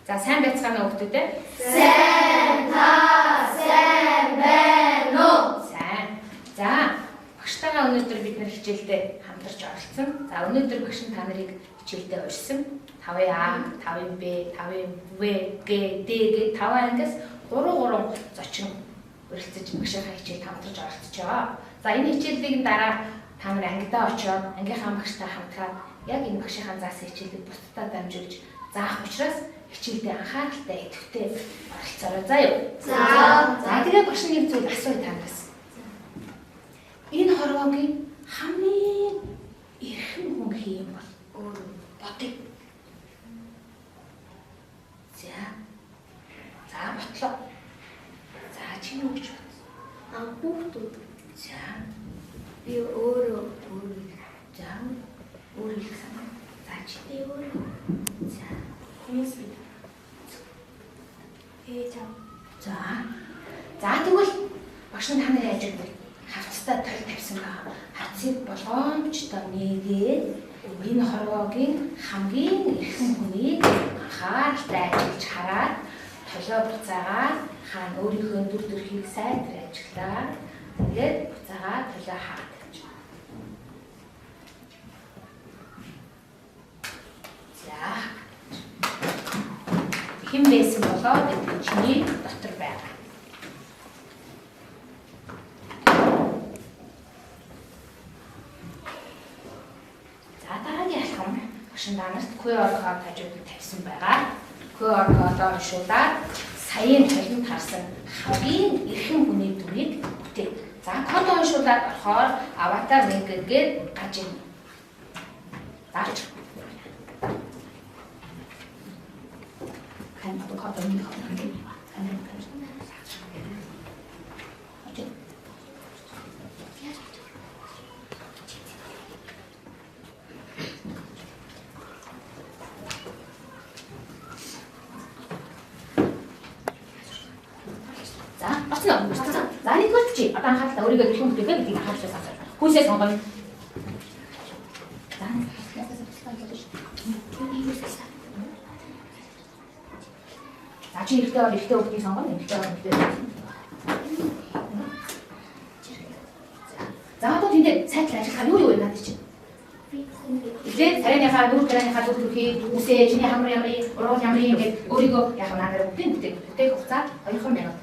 За сайн байцгаана уу хүмүүстээ? Сайн та сайн байна уу? Сайн. За багштайгаа өнөөдөр бид нар хичээлдээ хамтарч оролцсон. За өнөөдөр багш нь та нарыг хичээлдээ урьсан. 5А, 5Б, 5В, Г, Д гэх 5 ангиас 3 3 зочин урилцаж багшийнхаа хичээлд хамтарч оролцож байгаа. За энэ хичээлийг дараа та нар ангидаа очиод ангийнхаа багштай хамтраад яг энэ багшийнхаа заасан хичээлийг бусдад дамжуулж заах учраас хичээлдээ анхааралтай идэвхтэй оролцоорой заа юу. За. За тэгээ багш нэг зүйл асууя та нараас. Энэ хорвоогийн хамгийн эрхэм хүн хий юм бол Өөрөө. бодъё. За. За ботлоо. За чи юу гэж бодсон? А хүүхдүүд За. би өөрөө өөрөө. За өөр хэлэх санаа. За чи. Би өөрөө. За. Хүмүүс би. Ээж аав. За. За тэгвэл багш нь та нарын ажиг хавцтай тол тавьсан байгаа. Хавцыг болгоомжтой нээгээд энэ хорвоогийн хамгийн эрхэм хүнийг анхааралтай ажиллаж хараад толио буцаагаа хаана өөрийнхөө дүр төрхийг сайтар ажиглаад тэгээд буцаагаа толио хаад тавьж. За. Хэн байсан болоо гэдэг нь чиний дотор байгаа. За дараагийн алхам багш нь та нарт QR код хажууд нь тавьсан байгаа. QR кодоо уншуулаад саяын толинд харсан хамгийн эрхэм хүний дүрийг бүтээн. За кодоо уншуулаад орохоор аватар maker гээд гарч ирнэ. Дарж. 看都靠等你好，看看看。За, орсон уу? Орсон. За, нэгдүгээр чи одоо анхаарлаа өөрийгөө хэрхэн бүтээх вэ гэдгийг анхаарч сонсоо. Хүүсээ сонгоно. За, За, чи эрэгтэй бол эрэгтэй хүүхдийг сонгоно, эмэгтэй бол эмэгтэй хүүхдийг. За, одоо тэндээ сайтлал ажиллахаар юу юу вэ надад чи? Эхлээд царайныхаа нүүр тарианыхаа зүг төрхийг үсээ чиний хамар ямрын, ургуул ямрын ингээд өөрийгөө яг наа бүгдийг бүтээх. Бүтээх хугацаа 2 минут.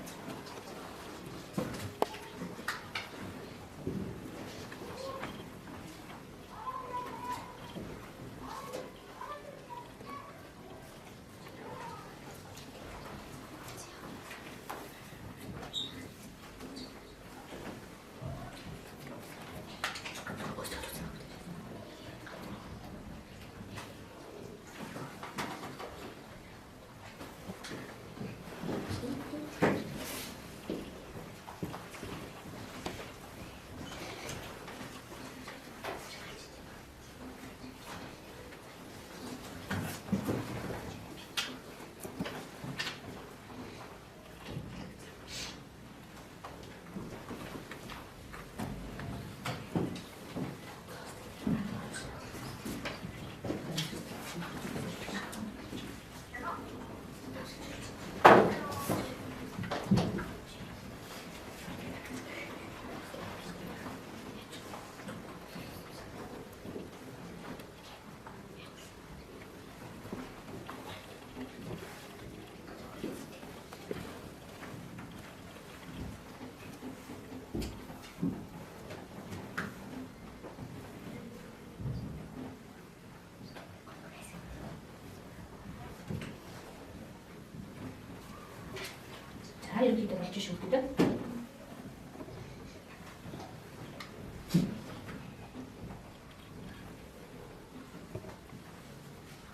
За, ерөнхийдөө болж шүү дээ.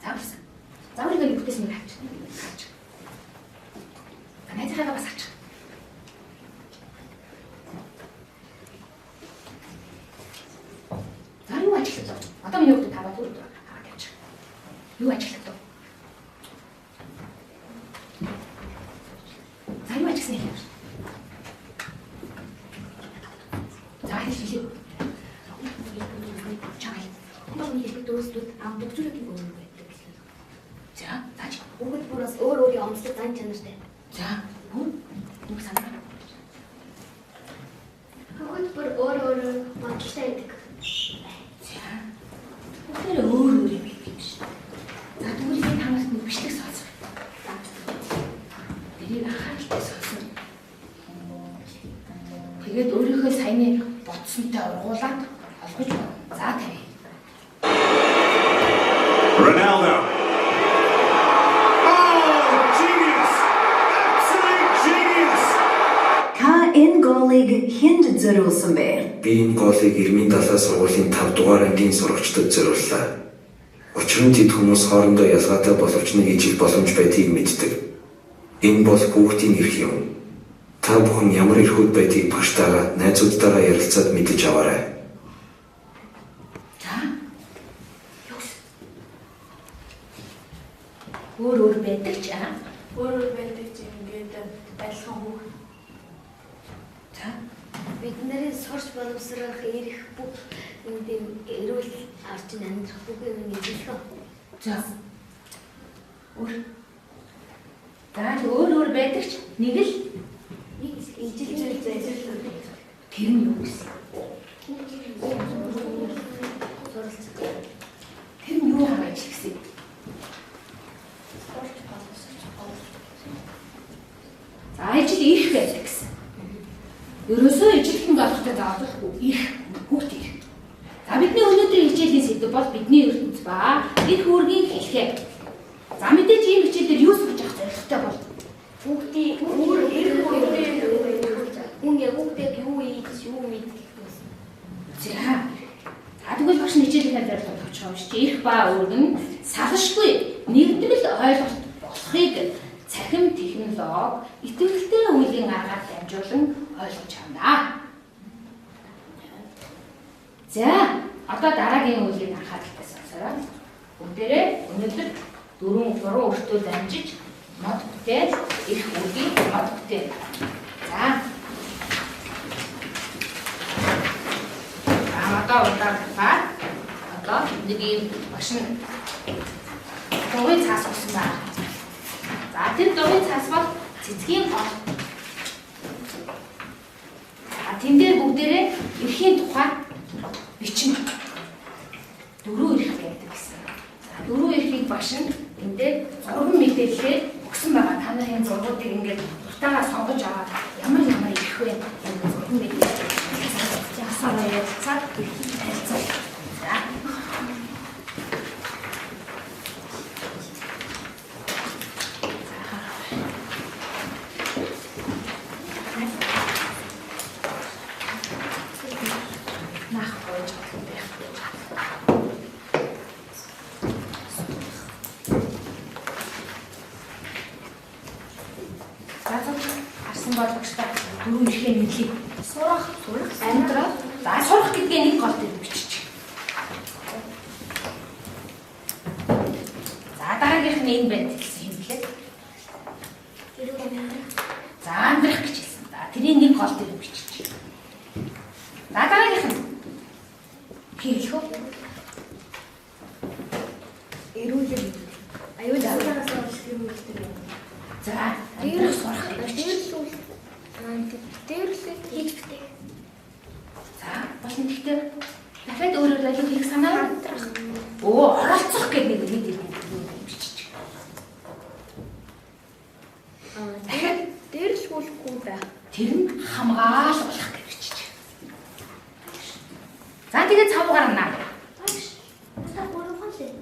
За, болсон. За, өөрийгөө нэг бүтээснийг авч. Авч. За, найзынхаагаа бас авч. За, юу ажиглав? Одоо миний хүүхдүүд таваа түр аваад явчих. Юу ажиглав? За, юу ажигласан юм бэ? За, хэлээ. Чамай. Одоо миний хэлбэг дөөслүүд ам бүх зүйлийг өөрөө байдаг гэсэн. За, за чи. Хүүхэд бүр бас өөр өөрийн онцлог зан чанартай. За, нэг санаа. Хүүхэд бүр өөр өөр бодолтой байдаг. За. Бүгдээрээ өөр өөр юм байдаг юм шиг. За, тэгвэл би та нарт нэг бичлэг сонсгоё. Тэрийг анхааралтай сонсно. Тэгээд өөрийнхөө саяны бодсонтой ургуулад олгож байна. За, тавь. Ronaldo. Oh, genius! Absolute genius! Та энэ голыг хэнд зориулсан бэ? Би энэ голыг Ирмийн далай сургуулийн 5 дугаар ангийн сурагчдад зориуллаа. Учир нь тэд хүмүүс хоорондоо ялгаатай боловч нэг ижил боломж байдгийг мэддэг. Энэ бол хүүхдийн эрх юм. Та бүхэн ямар эрхүүд байдгийг багштайгаа, найзуудтайгаа ярилцаад мэдэж аваарай. За. Юу гэсэн? Өөр өөр байдаг ч аа. Өөр өөр байдаг ч ингээд адилхан хүүхэд. За. Бидний сурч боловсрох эрх бүх юм дэм эрүүл орчин амьдрах бүх юм ижилхэн. За. Өөр. За, өөр өөр байдаг ч нэг л Нэг ижил зүйл байдаг. тэр нь юу гэсэн? Суралцах. Тэр нь юу хамаа ижил гэсэн? Сурч боловсрч гол. За, ижил эрх байдаг гэсэн. Ерөөсөө ижилхэн болохтой заавал эрх, хүүхд эрх. За, бидний өнөөдрийн хичээлийн сэдэв бол бидний ертөнц ба эрх үүргийн хэлхээ. За, мэдээж ийм хичээлээр юу сурч авах зорилготой бол? Хүүхдийн өөр эрх хүн яг хүүхдээ юу хийж юу мэдэх гэсэн. За. За, тэгвэл багш нь хичээлийнхээ зорилгыг товчхон уншиж, эрх ба үүрэг нь салшгүй нэгдмэл ойлголт болохыг цахим технологи итгэлтэй үеийн аргаар дамжуулан ойлгож авна. За, одоо дараагийн үйлийг анхааралтай сонсороо. Бүгдээрээ өнөөдөр 4 3 өртөө дамжиж мод бүтээл, эрх үүргийн мод бүтээл. За. За, одоо удаа гараад одоо нэг ийм багш нь дугуй цаас өгсөн байна. За, тэр дугуй цаас бол цэцгийн гол. За, тэн дээр бүгдээрээ эрхийн тухай бичнэ. 4 эрх байдаг гэсэн. За, 4 эрхийг багш нь эндээ зурган мэдээлэлээр өгсөн байгаа. Та нарын зургуудыг ингээд дуртайгаа сонгож аваад ямар ямар эрх вэ? Ингээд зурган мэдээлэл асаараа ярилцаад эрхийг танилцаа. За. Нах гойж байх. За, харсан бол багштай 4 эрхээ мэдлээ. Сурах, Амьдрал. За, сурах гэдгээ нэг гол дээр бичиж. За, дараагийнх нь энэ байна гэсэн юм лээ. Эрүүл амьдрах. За, амьдрах гэж хэлсэн. За, тэрийг нэг гол дээр бичиж. За, дараагийнх нь хэлэх үү? Эрүүл аюул Аюулаас олох юм гэдэг юм. За, амьдрах сурах гэж бичиж. Дээрлэл хийж бүтээх. За, болно гэхдээ дахиад өөрөөр алив хийх санаа. Өө, оролцох гэдэг нэг нэг юм бичиж. Дахиад Дээрлэхүүлэхгүй байх. тэр нь хамгаалах гэж бичиж. За, тэгээд цав гарна. Багш. Та гурван лээ.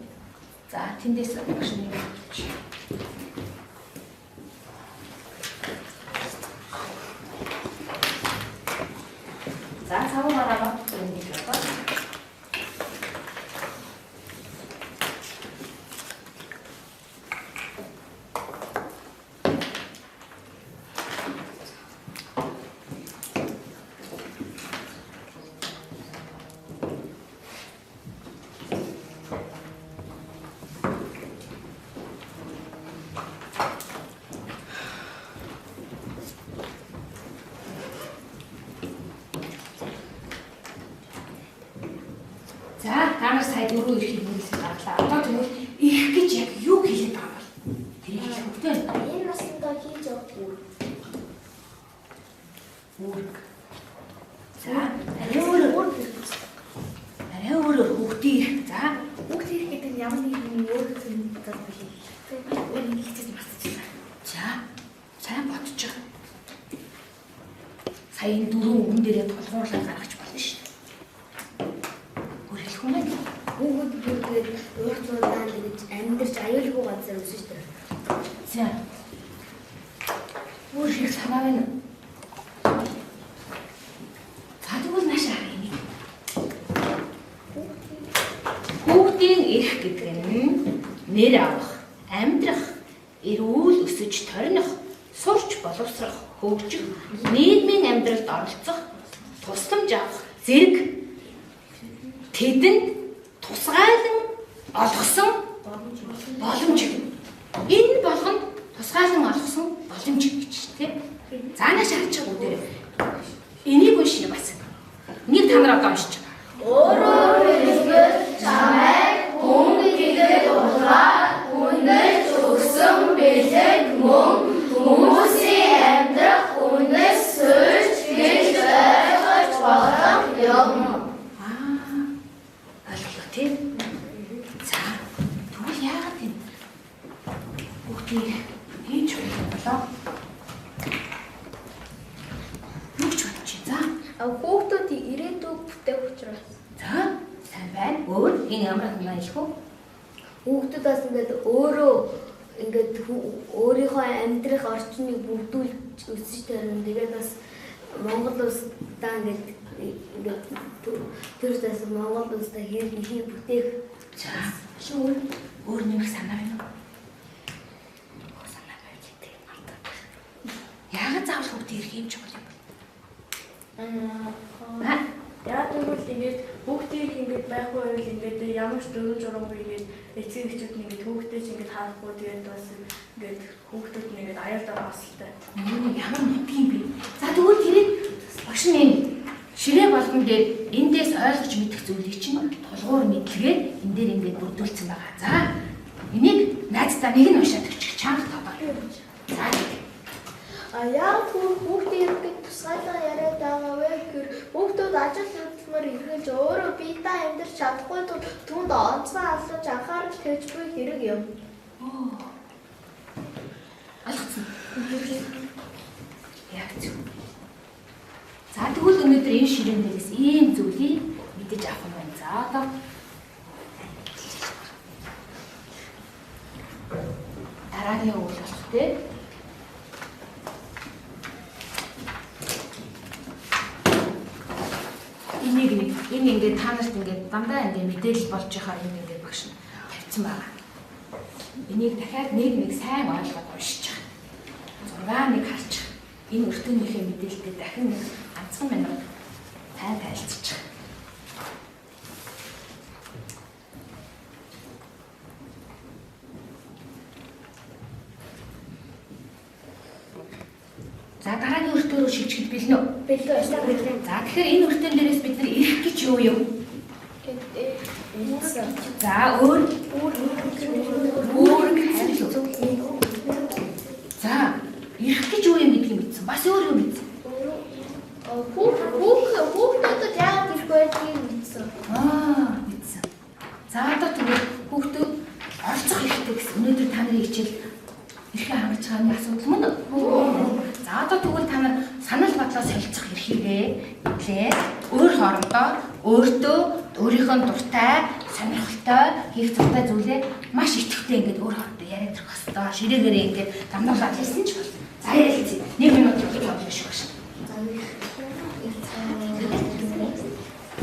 За, тэндээс багш нэг бичиж. За, цав гараа нэг одоо. За, та нар сая дөрөв эрхийг мэдлэг гаргалаа. Одоо тэгвэл эрх гэж яг юу хэлээд байгаа юм бол? Хэрэгтэй. Энэ насандаа хийж явах үүрэг. Үүрэг. За, арай өөрөөр. Арай өөрөөр хүүхдийн эрх. За, Хүүхдийн эрх гэдэг нь ямар нэг юм өөрөөр зал билээ. Өөр нэг хичээж мартчихлаа. За, сайн бодчих. Сая энэ дөрвөн үгэн дээрээ тулгуурлаад гаргаж болно шүү дээ. Өөр хэлэх юм байна. Хүүхэд бүргээд урт удаан гэж амьдарч аюулгүй газар өсөж төрөх. За. Өөр хэлэх санаа байна уу? За тэгвэл наашаа харъя энийг. Хүүхдийн эрх гэдэг нь нэр авах, амьдрах, эрүүл өсөж торних, сурч боловсрох, хөгжих, нийгмийн амьдралд оролцох, тусламж авах зэрэг тэдэнд тусгайлан олгосон боломж. Энэ болгонд тусгайлан олгосон боломж гэж тийм. За нааш харж байгаа үгээр. Энийг уншия бас. Энийг та нар одоо уншиж байгаа. Өөрөөр хэлбэл чамайг хүн гэдэг утгаар үнэлж өгсөн бэлэг мөн хүмүүсийн амьдрах үнэс суурьч гэж ойлгож болох юм. Аа. Ойлголоо тийм. За тэгвэл яагаад энэ хүүхдийн эрх ийм чухал юм болоо? Юу гэж бодож байна? За. Хүүхдүүдийн ирээдүйг бүтээх учраас. За, сайн байна. Өөр энэ ямар санаа хэлэх үү? Хүүхдүүд бас ингээд өөрөө ингээд өөрийнхөө амьдрах орчныг бүрдүүлж өсөж төрнө. Тэгээд бас Монгол улсдаа ингээд ингээд тэр бас Монгол улсдаа хэр нэхийг бүтээх. За, өөр өөр нэмэх санаа байна уу? Өөр санаа байвал тийм мартаа. Яагаад заавал хүүхдийн эрх юм чухал юм бэ? Аа. Яг тэгвэл ингээд хүүхдийн эрх ингээд байхгүй байвал ингээд ямар ч дүрэм журамгүй ингээд эцэг эхчүүд нь ингээд хүүхдээ ч ингээд харахгүй тэгээд бас ингээд хүүхдүүд нь ингээд аюулд орох осолтой. Нүг ямар нутг юм бэ? За тэгвэл тэрийг багш нь энэ ширээ болгон дээр эндээс ойлгож мэдэх зүйлийг чинь тулгуур мэдлэгээр энэ дээр ингээд бүрдүүлсэн байгаа. За энийг найздаа нэг нь уншаад өгчих чанга тодор. За А яг хүүхдийн эрх гэж тусгайлан яриад байгаа вэ гэхээр хүүхдүүд ажил хөдөлмөр эрхэлж өөрөө биедээ амьдарч чадахгүй тул түүнд онцгой аллаж анхаарал тавьж буй хэрэг юм. Ойлгоцсон. Яг зөв. За тэгвэл өнөөдөр энэ ширээн дээрээс ийм зүйлийг мэдэж авах юм байна. За одоо дараагийн үйл болох те. Энийг нэг энэ ингээд та нарт ингээд дандаа ингээд мэдээлэл болж байгаа юм ингээд багш нь тавьсан байгаа. Энийг дахиад нэг нэг сайн ойлгоод уншиж байгаа. Зургаа нэг харчих. Энэ өртөөнийхөө мэдээлэлтэй дахин нэг ганцхан минут сайн тайлцчих. За дараагийн өртөө рүү шилжихэд бэлнэ үү? Бэлэн. За тэгэхээр энэ өртөөн дээрээс бид нар эрх гэж юу юм? За өөр үүрэг гэсэн л үү? За эрх гэж юу юм гэдгийг мэдсэн. Бас өөр юм мэдсэн. Хүүхдүүдэд яагаад эрх байдгийг мэдсэн. Аа мэдсэн. За одоо тэгвэл хүүхдүүд оролцох эрхтэй гэсэн. Өнөөдөр та нарын хичээл эрхээ хамарч байгаа нэг асуудал мөн үү? За одоо тэгвэл та нар санал бодлоо солилцох эрхийгээ мэдлээ. Өөр хоорондоо өөртөө өөрийнхөө дуртай, сонирхолтой, хийх дуртай зүйлээ маш идэвхтэй ингээд өөр хоорондоо яриад ирэх хэвээр. Ширээгээрээ ингээд дамнуулаад хэлсэн ч болно. За ярилцъя. 1 минут явуулах шүү гэж.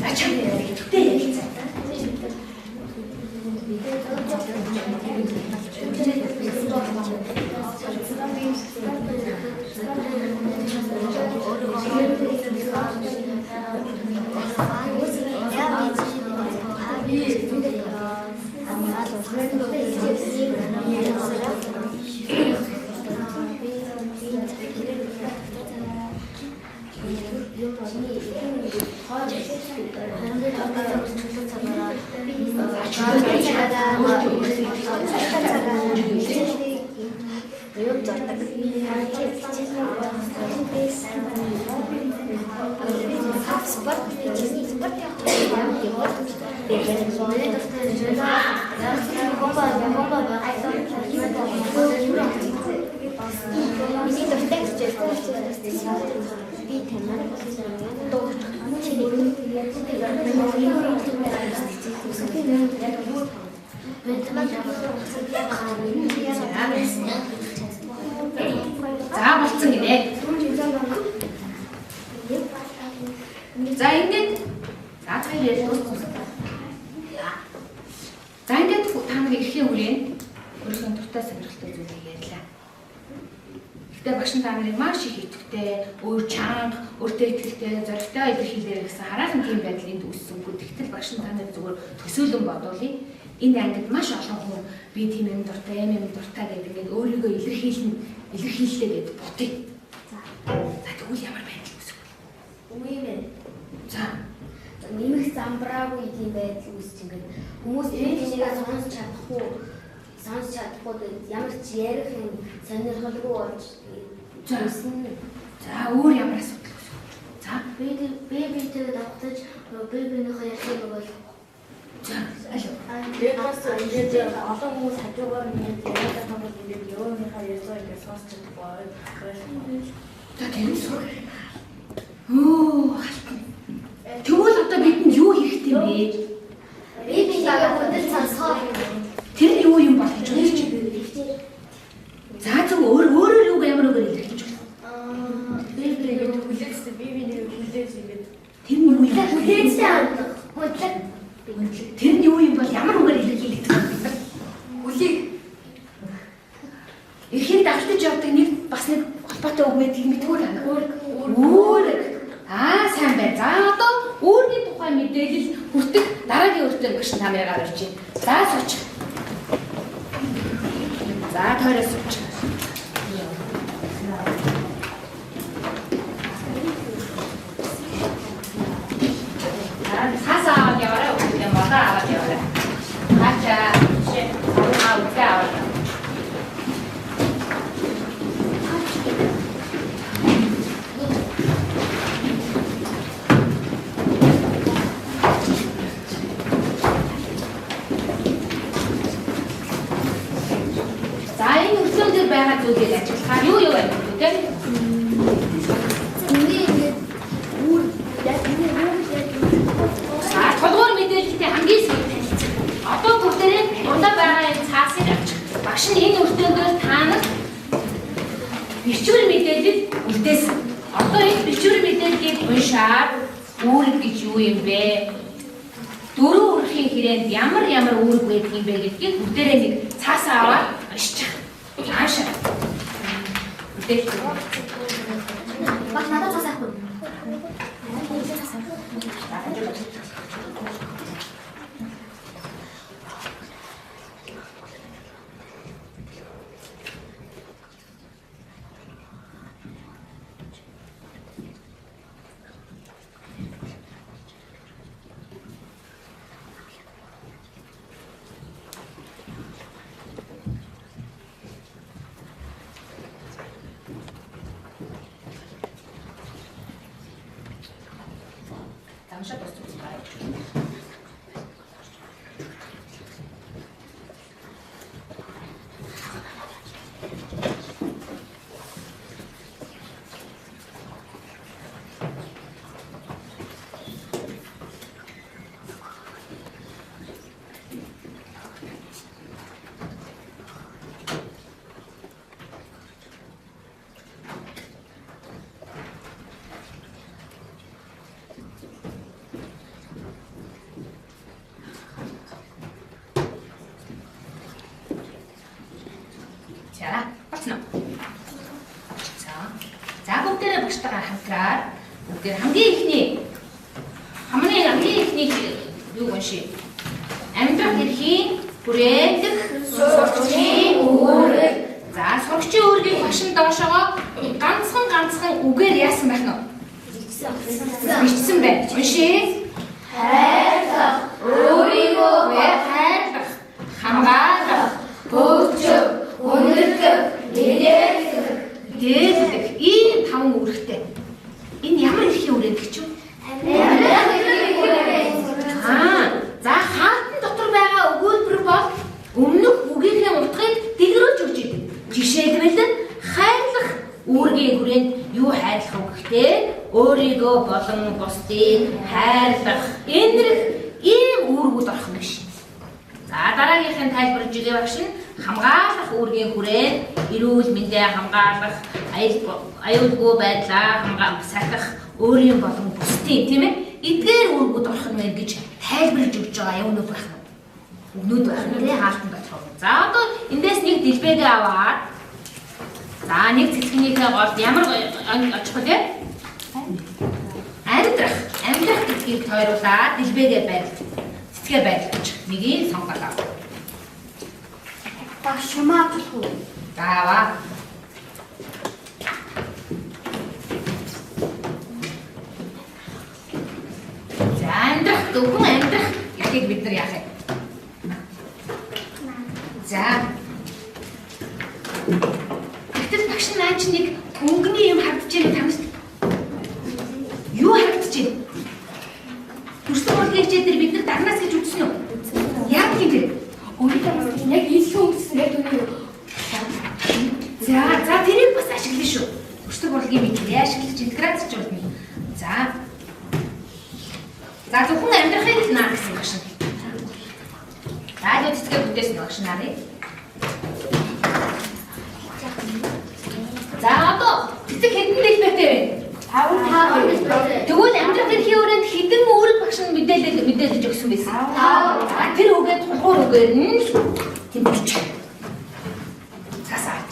За чам идэвхтэй ярилцаа. юунд зордог. Спорт спорт Миний дуртай хичээл би тамаар За болцсон гинэ. За ингээд за та ярьж дууссан. За ингээд та нар эрхийн хүрээнд өөрийнхөө дуртай сонирхолтой зүйлийг ярьлаа. Гэхдээ багш нь та нарыг маш их идэвхтэй, өөр чанга, өөртөө итгэлтэй, зоригтой илэрхийлээрэй гэсэн хараахан тийм байдал энд үүссэнгүй. Тэгтэл багш нь та нарыг зүгээр төсөөлөн бодуулъя. Энэ ангид маш олон хүн би тийм юм дуртай, юм дуртай гэдэг ингээд өөрийгөө илэрхийллээ гэдээ бодъё. За тэгвэл ямар байдал үүсэх вэ? Үгүй юм ээ. За нэмэх замбраагүй тийм байдал үүсч ингээд хүмүүс энийгээ сонсч чадахгүй ямар ч ярих юм сонирхолгүй болж үүснэ. За өөр ямар асуудал үүсэх вэ? За би биетэйгээ давхтаж би биенийхээ ярьсан бол за аль. Тэгээд бас ингээд олон хүмүүс хажуугаар ингээд яриад байгаа бол ингээд өөрийнхөө ярьсан ингээд сонсч чадахгүй ойлгохгүй. За тэр нь сур. Өө халтна. Тэгвэл одоо бидэнд юу хэрэгтэй вэ? Би биетэйгээ хөдөл сонсгоо. Тэр нь юу юм бол гэж бодож байна. За зөв өөрөөр юуг ямар үгээр илэрхийлж болох вэ? Би биетэйгээ хүлээсэн, би биетэйгээ хүлээж ингээд Тэр нь юу юм? Хүлээжтэй хандах. Хөдлөг. Тэр нь юу юм бол ямар үгээр илэрхийлэгдэх вэ? Хүлээг. Эрхийн давтаж явдаг нэг бас нэг холбоотой үг мэдгийг мэдгүй байна. Үүрэг. Аа сайн байна. За одоо үүргийн тухай мэдээлэл хүртэх дараагийн өртөөр багш та нарыг орж байна. За сууч. За тойроо сууч. За цаасаа аваад яваарай. Үгүй молоо аваад яваарай. Хаачаа жишээ аваа үгүй аваад. За энэ өртөөн дээр байгаа зүйлийг ажиглахаар юу юу байна вэ? Миний ингээд үр яг миний үр яг За тулгуур мэдээлэлтэй хамгийн сүүлд танилцах. Одоо бүгдээрээ урдаа байгаа энэ цаасыг авчих. Багш нь энэ өртөөн дээр та нар бичвэр мэдээлэл үлдээсэн. Одоо энэ бичвэр мэдээллийг уншаад үүрэг гэж юу юм бэ? Дөрвөн үерхийн хүрээнд ямар ямар үүрэг байдаг юм бэ гэдгийг бүгдээрээ нэг цаасаа аваад уншчих. Аашаа. Мэдээлэл. Багш надад цаас авахгүй. Уншаад дууссан байна. За, болсон уу? За. За бүгдээрээ багштайгаа хамтраад бүгдээр хамгийн эхний хамгийн эхний юу уншия. Амьдрах эрхийн хүрээлэх сурагчийн үүрэг. За, сурагчийн үүргийг багш нь доошоогоо ганцхан үгээр яасан байх нь вэ? Бичсэн байна. Уншия. Хайрлах, өөрийгөө хайрлах, хамгаалах, хөгжих, хүндэтгэх, мэдээлэх Үүргийн хүрээнд юу хайрлах вэ гэхдээ өөрийгөө болон бусдыг хайрлах, энэрх ийм үүргүүд орох нь биш. За дараагийнх нь тайлбарлаж өгье багш нь хамгаалах үүргийн хүрээнд эрүүл мэндээ хамгаалах, аюулгүй байдлаа сахих, өөрийн болон бусдын тийм ээ эдгээр үүргүүд орох нь байна гэж тайлбарлаж өгч байгаа юунууд байх нь. Үгнүүд байх нь тийм хаалтан болох. За одоо эндээс нэг дэлбэгээ аваад за нэг цэцгнийхээ голд ямар очих вэ? Амьдрах, амьдрах гэдгийг тойруулаад дэлбэгээ байрлал. Цэцгээ байрлуулж нэгийг сонгоод ав. Багш шумаа авах уу? За аваа. За амьдрах, зөвхөн амьдрах гэдгийг бид нар яах вэ? За. Гэтэл багш наа чи нэг хөнгөний юм харагдаж байна танаас. Юу харагдаж байна? Төрсөн урлагийн хичээл дээр бид нар дарнаас гэж үзсэн үү? Яг тийм тэр. Өөрийнхөө яг илүү үзсэн яг үнэ. За, за тэрийг бас ашиглана шүү. Төрсөн урлагийн мэдлэгээ ашиглаж интеграцч болно. За. За зөвхөн амьдрахыг л наа гэсэн багш. За л цэцгээ бүтээсэн багш нарыг. За одоо цэцэг хэдэн дэлбэтэй вэ? 5. Тэгвэл амьдрах эрхийн өрөөнд хэдэн үүрэг багш нь мэдээлэл өгсөн байсан? 5. За тэр үгээ тулгуур үгээр нь тэмдэглэж. Цаас авч.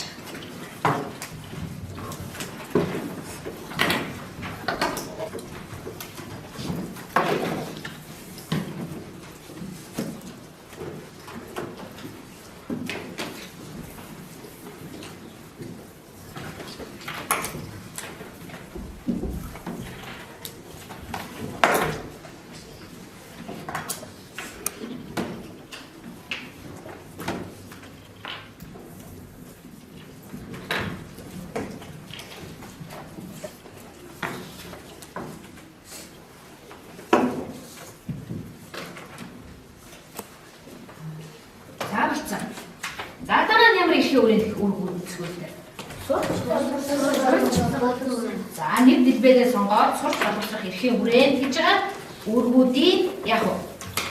За болцсон. За дараа нь ямар эрхийн өрөөнд үүрэг үүсгүүлдэг? За нэг дэлбэгээ сонгоод сурч боловсрох эрхийн хүрээнд гэж байгаа үүргүүдийг яг уу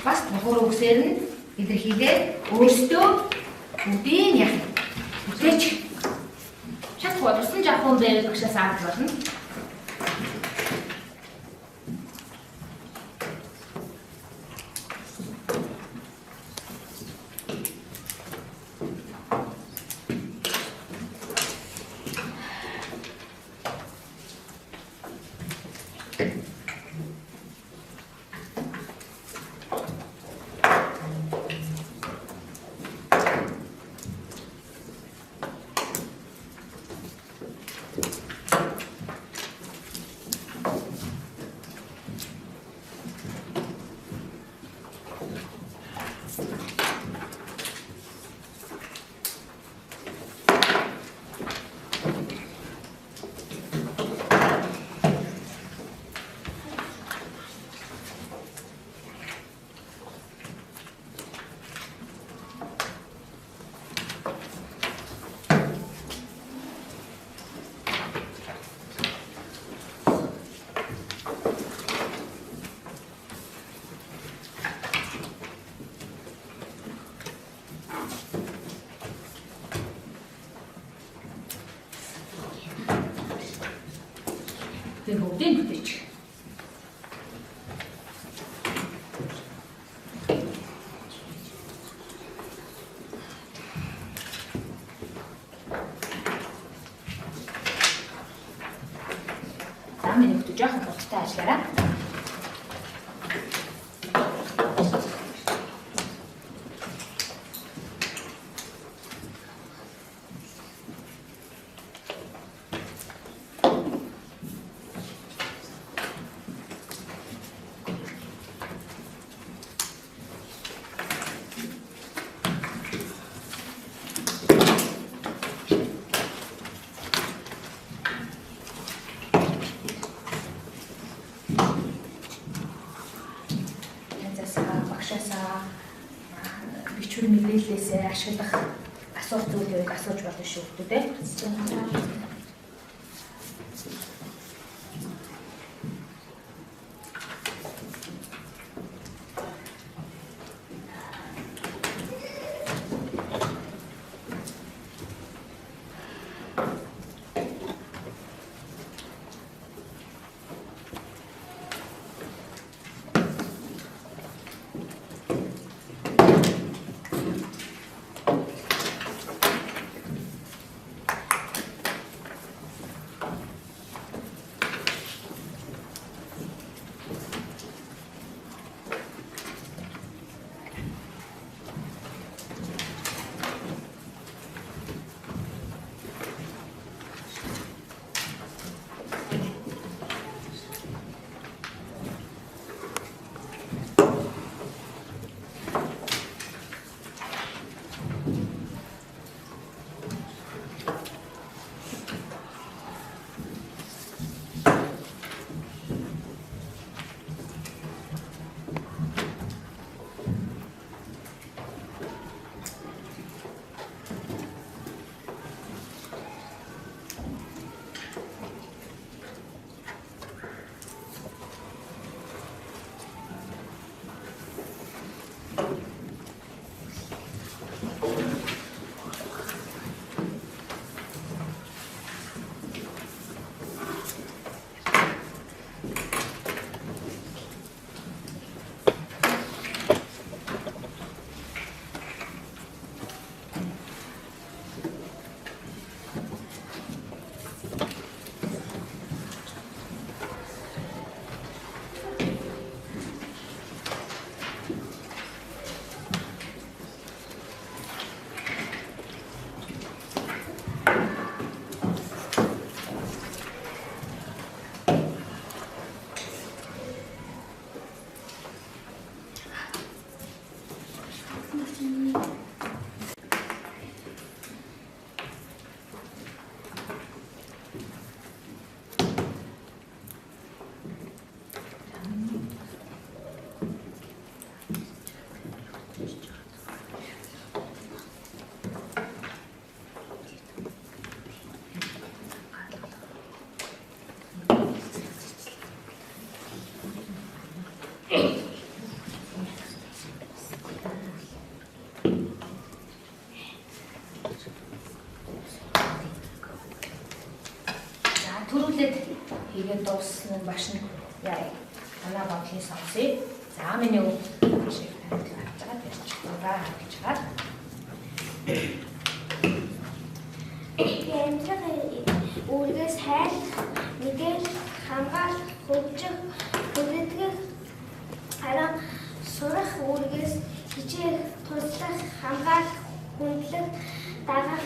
бас тулгуур үгсээр нь илэрхийлээд өөрсдөө бүгдийг яг бүтээч. Чадахгүй тусламж авах хүн байвал багшаас авч болно. Тэр бүгдийг бүтээч. За миний хүүхдүүд жоохон хурдтай ажиллаарай. Багшаасаа бичвэр мэдээллээсээ ашиглах асуух зүйлийг асууж болно шүү дээ. Сэтгүүрүүлээд хийгээд дууссан нь багш нь яа танаа бодлын сонсъё. За миний өв шиг танд авч байгаа тэр чигтээ харж байгаа. Амьдрах үүргээс хайрлах, мэдээлэх, хамгаалах, хөгжих, хүндэтгэх, харин сурах үүргээс хичээх, туслах, хамгаалах, хүндлэх, дагах,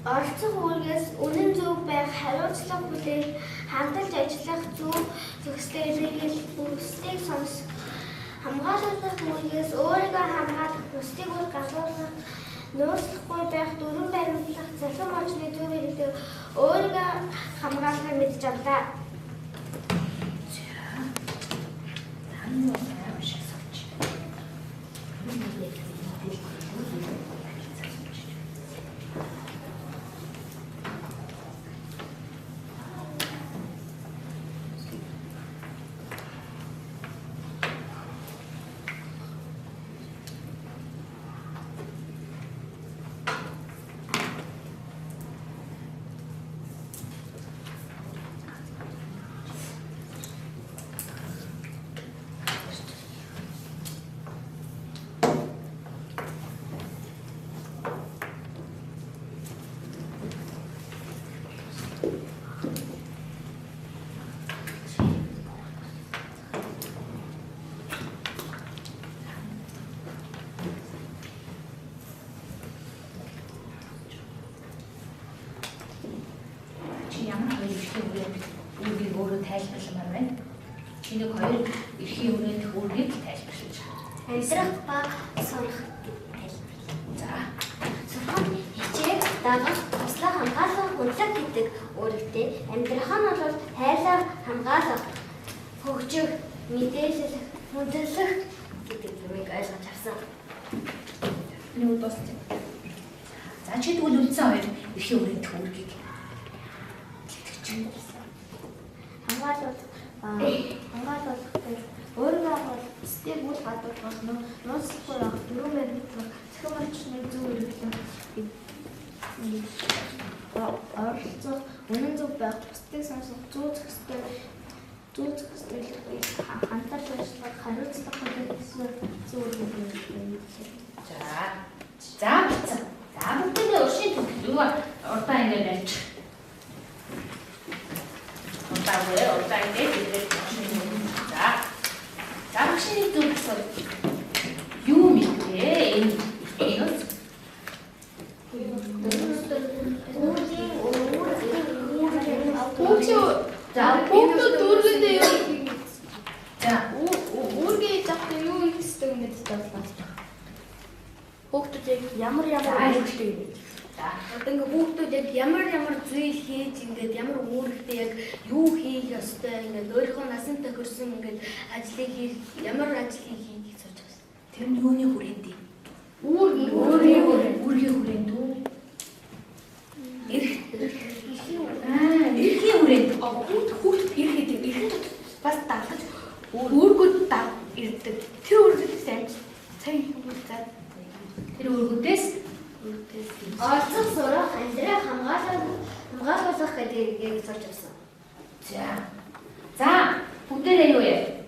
оролцох үүргээс үнэн зөв байх, хариуцлага хүлээх, хамталж ажиллах, зөв зохислыг хэрэглэх, бүсдийг сонсох, хамгаалах үүргээс өөрийгөө хамгаалах, бусдыг үл гадуурлах, нууцлахгүй байх, дүрэм баримтлах, цахим орчны зөв хэрэглэх, өөрийгөө хамгаалахыг мэдэж авлаа. Таны бол аим шиг сууч. Чи ямар хоёр эрхийн хүрээнд үүргийг өөрөө тайлбарламаар байна? Чи нэг хоёр эрхийн хүрээнд үүргийг тайлбарлаж байгаа. Амьдрах ба сурах тайлбарлаа. За. Сурах нь хичээх, дагах, туслах, хамгаалах, хүндлэх гэдэг үүрэгтэй. Амьдрах нь бол хайрлах, хамгаалах, хөгжих, мэдээлэх, хүндлэх гэдэг юмыг ойлгож авсан. Миний үг дууссан. За чи тэгвэл үлдсэн хоёр эрхийн хүрээнд үүргийг Хамгаалах гэж өөрийгөө бол бусдыг үл гадуурлах, нууцлахгүй байх, дүрэм баримтлах, цахим орчныг зөв хэрэглэх, оролцох, үнэн зөв байх, бусдыг сонсох, зөв зохистой хамтарч ажиллах, хариуцлага хүлээх зөв хэрэглэх. За. За бицэн. За бүгдээ уршийн төвлөрөө юу урдаа ингэ барьж. Удаагүй урдаа ингэ бидэд За. За багшийн зөв асуулт. Юу мэдээ энэ ертөнцөөс? За хүүхдүүд үүргэндээ юу хийх За үүргээ хийж авах юу хийх ёстой мэдэж авлаа. Хүүхдүүд яг ямар ямар үүрэгтэй юм бэ? За Одоо ингээ хүүхдүүд яг ямар ямар зүйл хийж ингээд ямар үүрэгтэй яг юу хийх ёстой ингээд өөрийнхөө насан тохирсон ингээд ажлыг хийх ямар ажлыг хийх сурч авсан. Тэр нь юуны хүрээнд юм? Үүргийн Үүргийн хүрээнд үү? Эрх. Эрхийн хүрээнд. Хүүхд эрх гэдэг эрхэн дотор бас дадлаж үүргүүд ирдэг. Тэр үүргүүдээс амж сайн хүмүүс за Тэр үүргүүдээс Оролцох, сурах, амьдрах, хамгаалах гэдгийг сурч авсан. За. За, бүгдээрээ юу яа?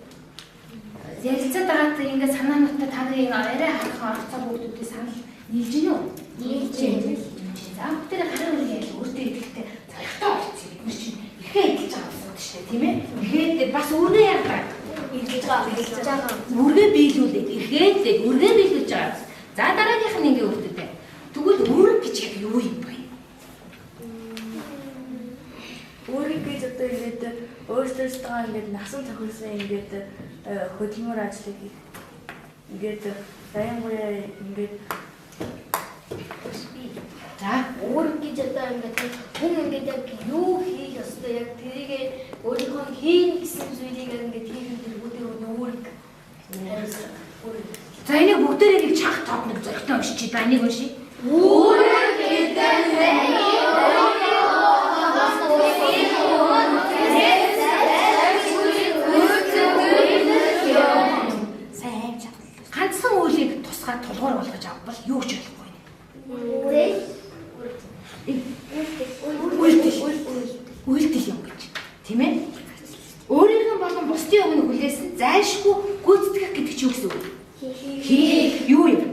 Ярилцаад байгаад ингээд санаануудтай та нарын арай харах оролцоо хүүхдүүдийн санал нийлж гинүү? Нийлж байна. За, бүгдээрээ гарын үнийг яаж өөртөө идэхтэй зоригтой оролцъё. Бид нар чинь эрхээ эдэлж байгаа улсууд шүү дээ, тийм ээ? Эрхээ бас үүргээ яадаг. Эргэлж байгаа. Эргэлж байгаа. Үүргээ биелүүлээд, эрхээ эдлээд, үүргээ биелүүлж байгаа. За, дараагийнх нь ингээ хүүхдүүдээ. Тэгвэл үүрэг гэж яг юу юм бэ? Үүрэг гэж одоо ингээд өөрсдөөсөө ингээд насан тохирсон ингээд хөдөлмөр ажлыг хийх. Ингээд баянгуяа ингээд За, Үүрэг гэж одоо ингээд хүн ингээд яг юу хийх ёстой яг тэрийг өөрийнхөө хийн гэсэн зүйлийг ингээд хийх тэргүүдийн үүрэг хариуцлага. Үүрэг. За энийг бүгдээрээ нэг чанга тод нэг зоригтой уншчих. Да энийг уншия. Үүрэг гэдэг нь сайн аим чадвар. Ганцхан үйлийг тусгай тулгуур болгож авбал юу ч болохгүй. Үйлдэл. Үйлдэл. Үйлдэл юм гэж. Тийм ээ? Өөрийнх нь болон бусдын өмнө хүлээсэн зайлшгүй гүйцэтгэх гэдэг чинь юу гэсэн үг? Хийх юу юм?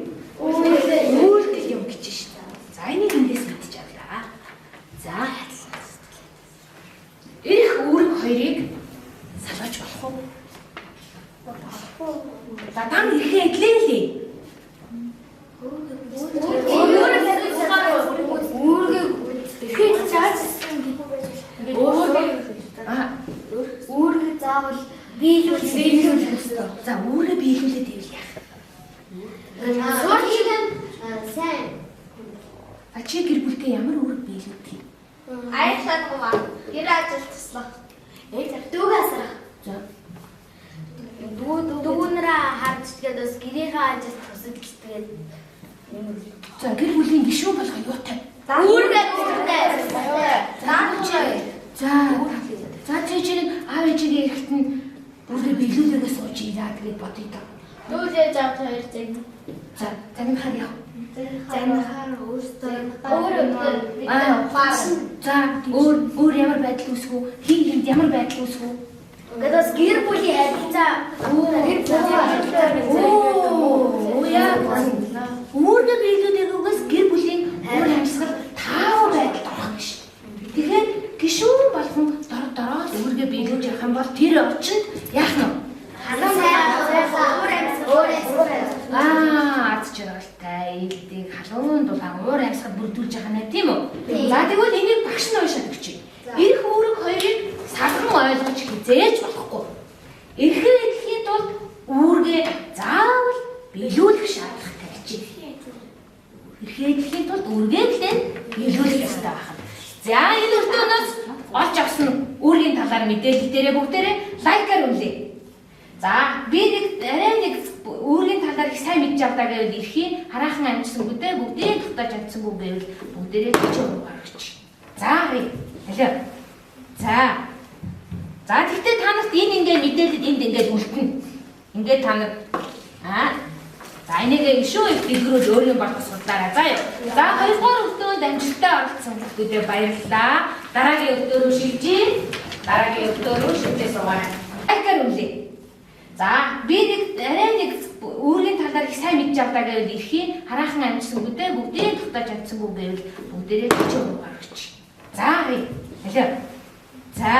Үйлдэл юм гэж шин. За энийг эндээс мэдчих авлаа. За. Эрх үүрэг хоёрыг салгаж болох уу? За дан эрхээ эдлээ л ээ. Үүргээ зааж үүргээ заавал биелүүлэх ёстой. За үүргээ биелүүлээд ивэл яах вэ? Сурчиг нь сайн. А чи гэр бүлдээ ямар үүрэг биелүүлдэг юм? Аяр шатгав. Гэр ажил туслах. Ээж дүүгээ асрах. За. Дүүнрээ харж тэгээд бас гэрийнхээ ажил тусалж тэгээд За гэр бүлийн гишүүн болгоо юутай? үүргээ үүргээ. За за чи чинь аав ээжигээ эрэхт нь үүргээ биелүүлээгээ сууж ийла тэгээд бодъё доо. Дүүл ээж аав хоёр зэг. За загнахаар яв. Загнахаар өөртөө Өөр За өөр өөр ямар байдал үүсэх үү? Хин хинд ямар байдал үүсэх үү? Ингээд бас гэр бүлийн харилцаа гэр бүлийн харилцаа Оо яа. Үүргээ биелүүлээгээс гэр бүлийн үр амьсгал таавар байдалд орох гэж. Тэгэхээр гишүүн болгон дор дороос үүргээ биелүүлж явах юм бол тэр орчинд яах нь вэ? өөр амьсгал өөр амьсгал. Аа, аз жаргалтай, ээлдэг, халуун дулаан уур амьсгал бүрдүүлж байгаа нэ тийм үү? За тэгвэл энийг багш нь уншаад өгчээ. Эрх үүрэг хоёрыг салган ойлгож хизээж болохгүй. Эрхээ эдлэхийн тулд үүргээ заавал биелүүлэх шаардлагатай гэж. Эрхээ эдлэхийн тулд үүргээ л биелүүлэх ёстой байна. За энэ өртөөнөөс олж авсан үүргийн талаар мэдээлэл дээрээ бүгдээрээ лайкаар үнлээ. За би нэг арай нэг үүргийн талаар их сайн мэдж авдаа гэвэл эрхийн хараахан амжсангүй дээ бүгдээ тогтоож амжсангүй гэвэл бүгдээрээ 40% гаргач. За харъя. Алиа. За. За тэгтээ та нарт энэ ингээ мэдээлэл энд ингээд үлдэнэ. Ингээд та нар за энийг ишүү их дэлгэрүүл өөрийн болгох судлаарай. За юу. За хоёрдугаар өртөөнд амжилттай оролцсон хүмүүстээ баярлалаа. Дараагийн өртөө рүү шилжээ. Дараагийн өртөө рүү шилжээ суугаарай. Лайкаар үнлээ. За би нэг арай нэг үүргийн талаар их сайн мэдж авдаа гэвэл эрхийн хараахан амжсангүй дээ бүгдээ тогтоож амжсангүй гэвэл бүгдээрээ 40% гаргач. За харъя. Алиа. За.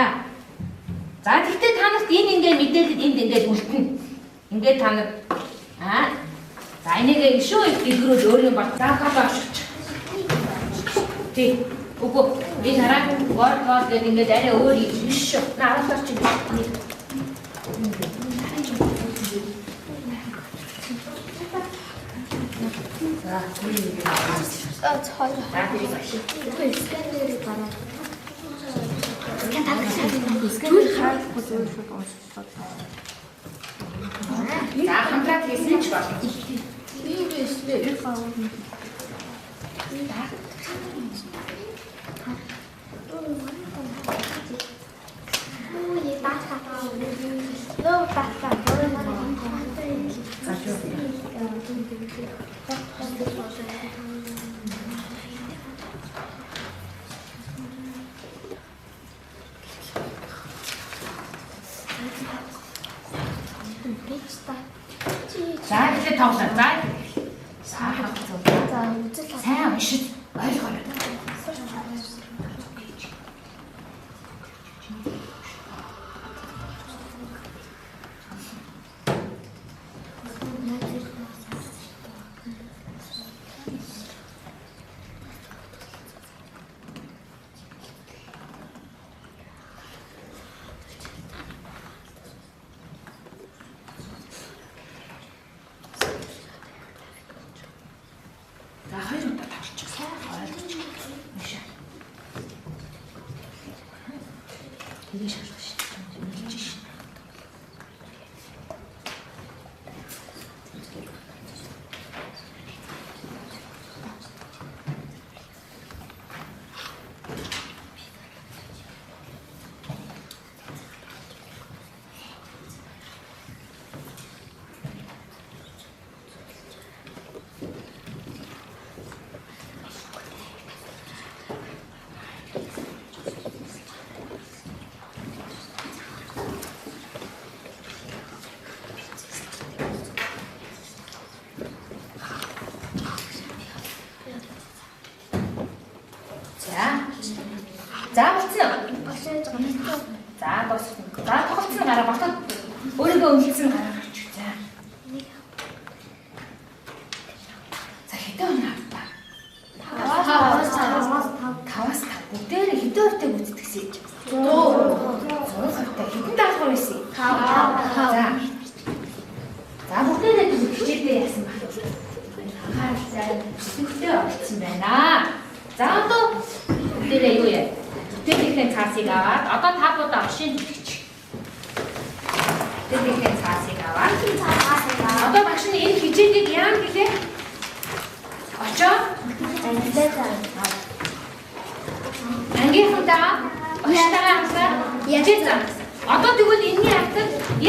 За тэгтээ та нарт энэ ингээ мэдээлэл энд ингээд үлдэнэ. Ингээд та нар за энийг ишүү их дэлгэрүүл өөрийн бол за хаа оршиж. Тий. Үгүй энэ хараа гол гол гэдэг ингээд арай өөр юм биш шүү. Наа араас орчих. Хоёр. За тэрийг багш. Үгүй сканерыг гараа. За хамтраад хийсэн ч болно. Нөө тата. За тэгэхээр тоглоо. За. За үзэл Сайн уншиж ойлгоорой. За хоёр удаа тоглож сайн ойлгож уншаа. Тэгээ шалгах шин. Хэлж шин. За болцсон уу? За дууссан. За тоглолцсон гараа ботоод өөрийгөө үнэлсэн гараа гарч. За. За хэдэн он авлаа? 5-аас 5. Бүгдээрээ хэдэн хувьтай гүйцэтгэсэн юм? 100. 100%-тай. Хэдэн даалгавар байсан юм? 5. За. За бүгдээрээ хичээлдээ яасан бэ? Анхааралтай өсөлттэй оролцсон байна. За одоо бүгдээрээ юу яа? Бүтээлийнхээ цаасыг аваад одоо та бүдээ оршин төлөгч. Бүтээлийнхээ цаасыг аваад одоо багш нь энэ хичээлийг яам гэлээ? Очоо ангийнхантайгаа багштайгаа хамтаар хичээл заана гэсэн. Одоо тэгвэл энэний ард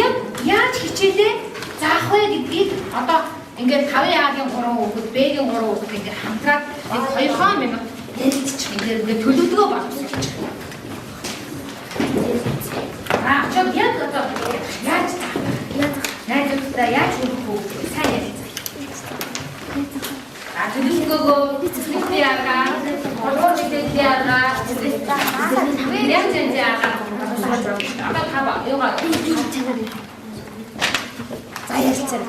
яг яаж хичээлээ заах вэ гэдгийг одоо ингээд 5А-гийн 3 хүүхэд, Б-гийн 3 хүүхэд ингээд хамтраад нэг 2 минут ярилцчих. Ингээд төлөвлөгөө боловсруулчих. За очоод яг одоо яаж заах вэ? Найзуудтай яаж хүрэх вэ? Сайн ярилцах. А төлөвлөгөөгөө бүгдийн аргаа, гурван мэдээллийн аргаа, янз янзын аргаа одоо та ба юугаа за ярилцаарай.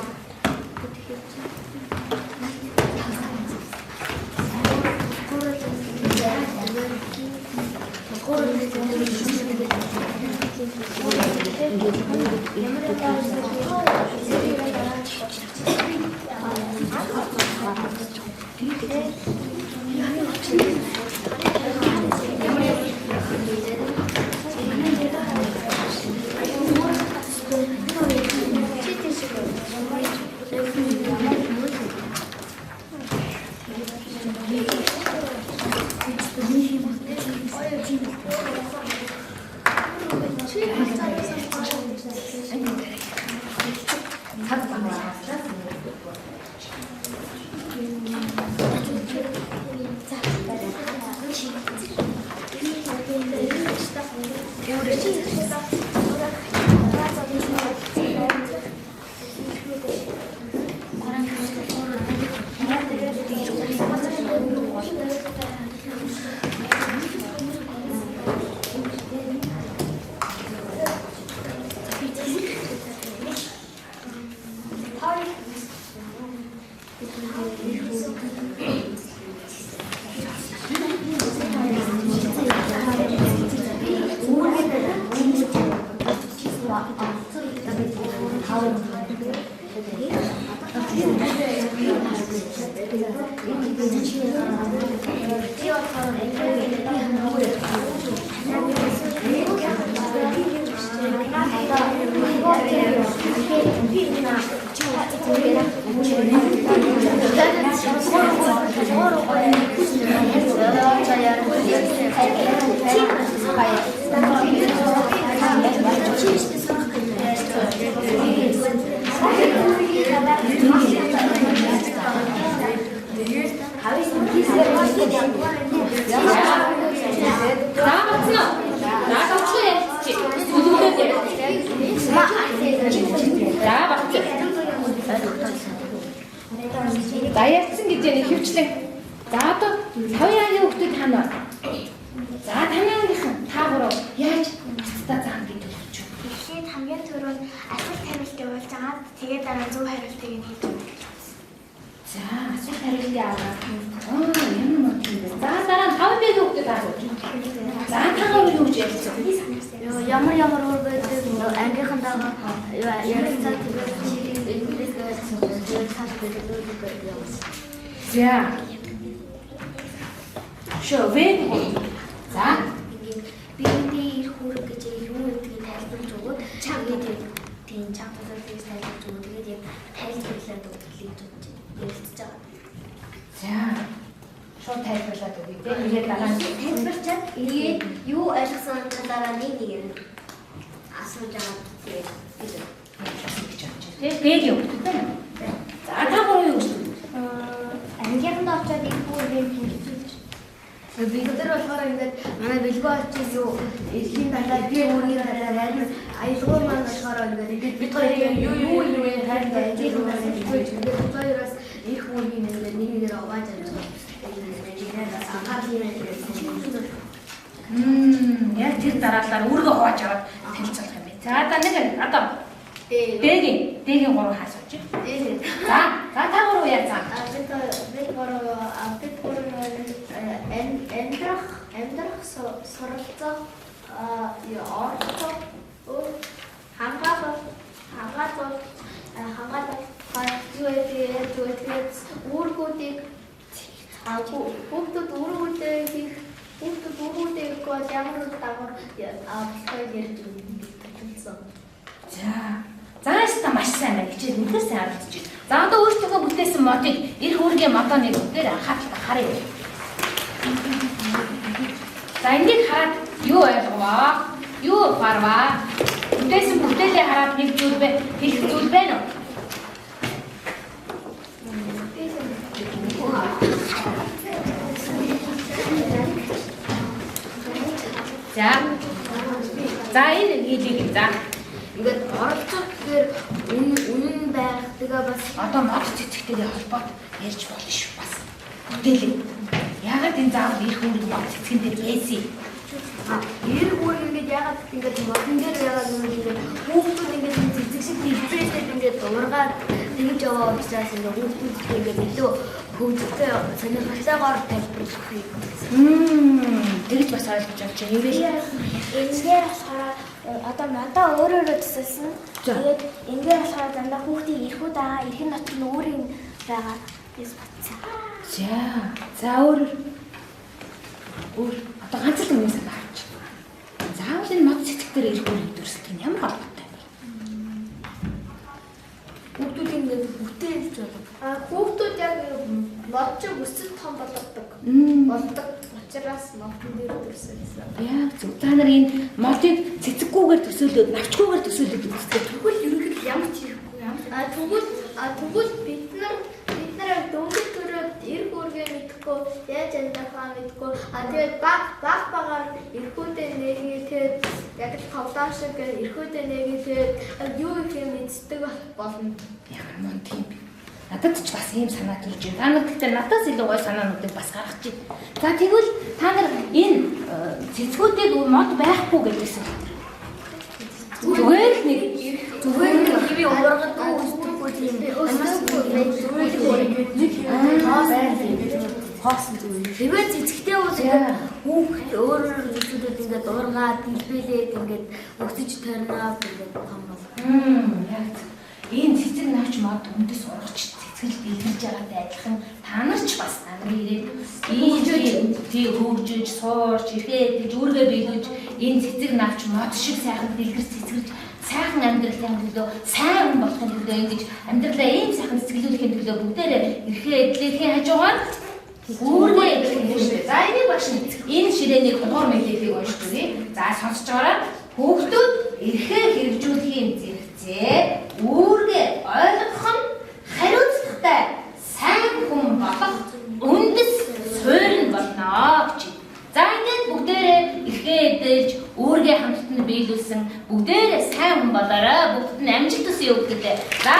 Цаг багасгаас За болцсон уу? За товчхон ярилцчих. Төлөвлөгөө ярилцчих. За болцсон. За ярьсан гэж яа хөвчлэн. За одоо 5-ын хүүхдүүд та нар. За танай ангийнхан та гурав яаж бусдаа заана гэж төлөвлөж байна? Эхлээд хамгийн түрүүнд асуулт хариулт явуулж агаад тэгээд дараа зөв хариултыг нь хийж өгнө гэж бодсон. За асуулт хариултыг аваад ямар мод юм бэ? За дараа нь 5 Б-ийн хүүхдүүд асууж. За та гурав юу гэж ярилцсан? Ямар ямар үр байдаг ангийнхантайгаа ярилцаад тэгээд тэгээд цааш төлөвлөгөө явуулсан. За. Шо вэ? За Ингээд биендээ ирэх үүрэг гэж юу гэдгийг тайлбарлаж өгөөд тэгээд яг тийм чанга төлөвлөгөөг тайлбарлаж өгөөд тэгээд яг тайлбарлаад өгөх гэж бодож ярилцж байгаа. За. Шууд тайлбарлаад өгье те. Тэгээд дараа нь Тайлбарчаад эргээд юу ойлгосон талаараа нэг нэг юм асууж байгаа тэгээд гэж бодож байна те. Б-ийн хүүхдүүд байна. За та гурав юу гэж төлөвлөж байна? Ангийнханд очоод ирэх үүргийг хэрэгжүүлж. Бид нар болохоор ингээд манай бэлгүү очиж юу эрхийн талаар би үүргийн талаар харин аялгау маань болохоор ингээд бид хоёр юу юу юу харин ангийнханд хэрэгжүүлж ингээд бид хоёроос ирэх үүргийг ингээд нэг нэгээр угааж авч байгаа. Анхаарал юм. Яг тэр дараалалаар үүргээ хувааж аваад танилцуулах юм байна. За одоо нэг одоо Д-гийн 3 хаа сууж. За за та гурав яа за. Бид гурав амьдрах суралцах оролцох хамгаалал юу гэдэг үүргүүдийг хүүхдүүд үүргүүдээ хийх хүүхдүүд үүргүүдээ хийхгүй бол ямар үр дагавар авахыг ярьж өгсөн. За. За яста маш сайн байна. Хичээл үнэхээр сайн оролцож байна. За одоо өөрсдийнхөө бүтээсэн модыг эрх үүргийн модоо нэг бүгдээр анхааралтай харъя. За энийг хараад юу ойлговоо? Юу ухаарваа? Бүтээсэн бүтээлээ хараад нэг зүйл бай, хэлэх зүйл байна уу? За. За энэ хэлийг за. Ингээд оролцох гэхээр үнэн байх. Тэгээ бас одоо мод цэцэгтэйгээ холбоот ярьж болно шүү бас. Бүтээлээ. Яагаад энэ заавал эрх үүрэг мод цэцгэн дээр байсан юм? Эрх үүрэг ингээд яагаад ингээд модон дээр яагаад ингээд хүүхдүүд ингээд цэцэг шиг дэлбэрээд ингээд ургаад тэгж яваа учраас ингээд хүүхдүүд ингээд илүү хөгжилтэй сонирхолтойгоор тайлбарлах юм. Тэгж бас ойлгож болж байна юм бэ? Энэгээр болохоор одоо модоо өөрөөрөө төсөөлсөн. Тэгээд энэгээр болохоор дандаа хүүхдийн эрхүүд байгаа, эрхэн дотор нь өөр юм байгаа гэж бодсон. За. За өөр одоо ганц л юм санаа авч. Заавал энэ мод цэцэг дээр эрх үүрэг дүрслэх нь ямар холбоотой юм бэ? Хүүхдүүд ингээд бүтээлж болов. Хүүхдүүд яг мод чиг өсөж том болгодог. Болдог. Учраас модон дээр төсөөлсөн. Яг зөв. Та нар энэ модыг цэцэггүйгээр төсөөлөөд, навчгүйгээр төсөөлөөд үздэг. Тэгвэл ерөнхийдөө ямар ч хэрэггүй ямар. Тэгвэл бид нар дөнгөж төрөөд эрх үүргээ мэдэхгүй, яаж амьдрахаа мэдэхгүй. Тэгээд баг багаар эрхүүдээ нээгээ тэгээд яг л тоглоом шиг эрхүүдээ нээгээ тэгээд юу их юм мэддэг болно. Ямар мунд юм бэ? Надад ч бас ийм санаа төрж байна. Та нар гэхдээ надаас илүү гоё санаануудыг бас гаргаж байна. За тэгвэл та нар энэ цэцгүүдийг мод байхгүй гэдээсэн. Зүгээр л нэг хэвээ уургадаг өсдөггүй тийм хоосон зүгээр. Тэгээд цэцэгтэй бол ингээд хүүхд өөр өөр зүйлүүд ингээд уургаад дэлбэлээд ингээд өсөж торноод ингээд том бол. Яг зөв. Энэ цэцэг навч мод үндэс ургач цэцгэл дэлгэрж байгаатай адилхан та нар ч бас нарын ирээд ийм тий хөгжиж, суурч, эрхээ идэж, үүргээ биелүүлж энэ цэцэг навч мод шиг сайхан дэлгэрч цэцгэлж сайхан амьдралын төлөө, сайн хүн болохын төлөө ингэж амьдралаа ийм сайхан цэцгэлүүлэхийн төлөө бүгдээрээ эрхээ эдлэхийн хажуугаар үүргээ эдлэх юм шүү дээ. За энийг багш нь энэ ширээнийг худгуур мэдээллийг уншиж өгье. За сонсож байгаарай. Хүүхдүүд эрхээ хэрэгжүүлэхийн зэрэгцээ үүргээ ойлгох нь хариуцлагатай сайн хүн болох үндэс суурь нь болно гэж. За ингээд бүгдээрээ эрхээ эдэлж үүргээ хамтд нь биелүүлсэн бүгдээрээ сайн хүн болоорой. Бүгдэд нь амжилт хүсье өгдөг. За